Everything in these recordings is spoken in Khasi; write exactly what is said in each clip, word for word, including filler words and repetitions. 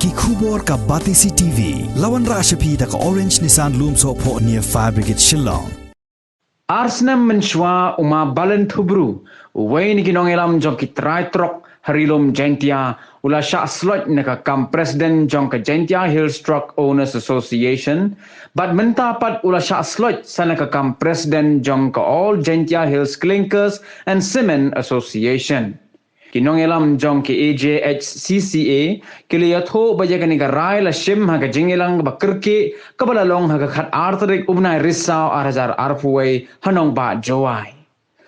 Ki khubor ka Batesi T V. La wanrah sha phi da ka Orange Nissan Lumsohphoh near Fire Brigade Shillong. Ar snem mynshuwa u Ma Balen Thubru, uwei na ki nongïalam jong ki trai trok ha Ri Lum Jaintia, u la shah sloit na ka kam president jong ka Jaintia Hills Truck Owners Association, bad mynta pat u la shah sloit sa na ka kam president jong ka All Jaintia Hills Clinkers and Cement Association. Ki nongïalam jong ki A J H C C A ki la ïathuh ba ïa kane ka rai la shim ha ka jingïalang ba kyrkieh kaba la long ha ka khatar tarik u bnai Risaw ar hajar arphew wei ha Nongbah Jowai.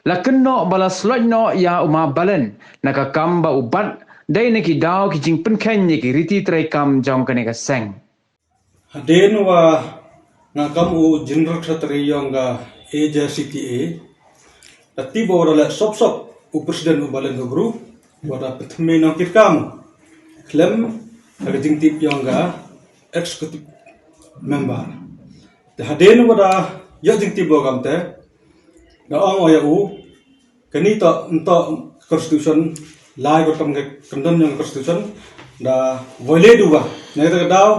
La kynnoh ba la sloit noh ïa u Ma Balen na ka kam ba u bat dei na ki daw ki jingpynkheiñ ïa ki riti treikam jong kane ka seng. Hadien wa nga kam u General Secretary yong ka A J C T A, da tip wa da leh sop sop u President u Balen Thubru, wa da pynthymmai nongkitkam khlem ha ka jingtip yong ka Executive Member. Te hadien wa da ïoh jingtip wa kam te, da ong wa ïa u, kani to nto Constitution, lai ko tam ke kandon yong Constitution da violate u ba. Na kata ka daw,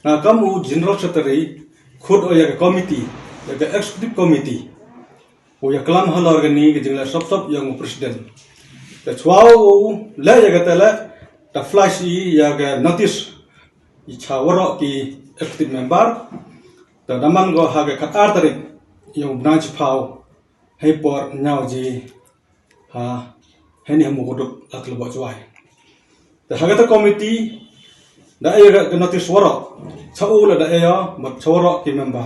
nga kam u General Secretary khut o ïa ka committee, ïa ka Executive Committee, u ïa klam halor kani ka jingleh sop sop yong u President. Te chwa u leh ïa kata leh, da flash i ïa ka notice i cha waroh ki Executive Member. Te da man ko ha ka khatar tarik yong u bnai chiphaw, hei por ñiaw ji ha, heini ha Mukuduk la Tlabok Jowai. Te ha kata committee da ai ka notice waroh, cha u la da ai ïa bad cha waroh ki member.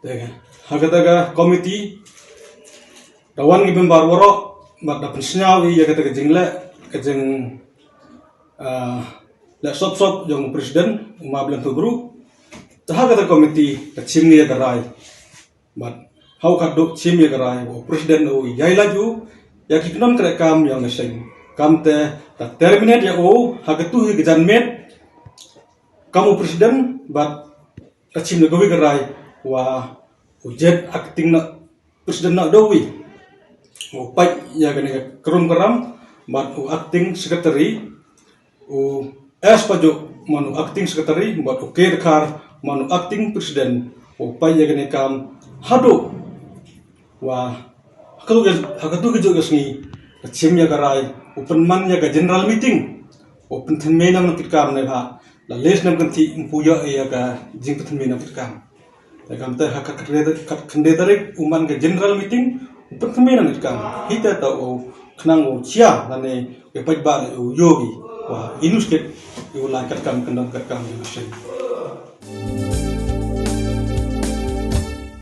Te ha kata ka committee da wan ki member waroh bad da pynsñiaw ïa kata ka jingleh, ka jing, ah, leh sop sop yong u President u Ma Balen Thubru. Te ha kata committee da chim ïa ka rai. Bad ha u khatduh chim ïa ka rai wa u President u ïai lait u ïa ki kynhun treikam yong ka seng. Kam te da terminate ïa u ha katu hi ka janmiet kam u President bad da chim ïa ka wi ka rai wa u jet acting na President na da wi u pait ïa kane ka krum karam bad u acting secretary u S Pajuk man u acting secretary bad u K Dkhar man u acting president u pait ïa kane kam haduh wa ha katu ka, ha katu ka juh ka sngi ka chim ïa ka rai u pynman ïa ka general meeting u pynthymmai nongkitkam ne bha la les nam kan thi mpu ïa ïa ka jingpynthymmai nongkitkam. Te kam te ha ka khyndai tarik u man ka general meeting u pynthymmai nongkitkam. Hi te ta u khnang u chia lane u paidbah u ïohi wa inu skit u lai katkam kyndon katkam ïa ka seng.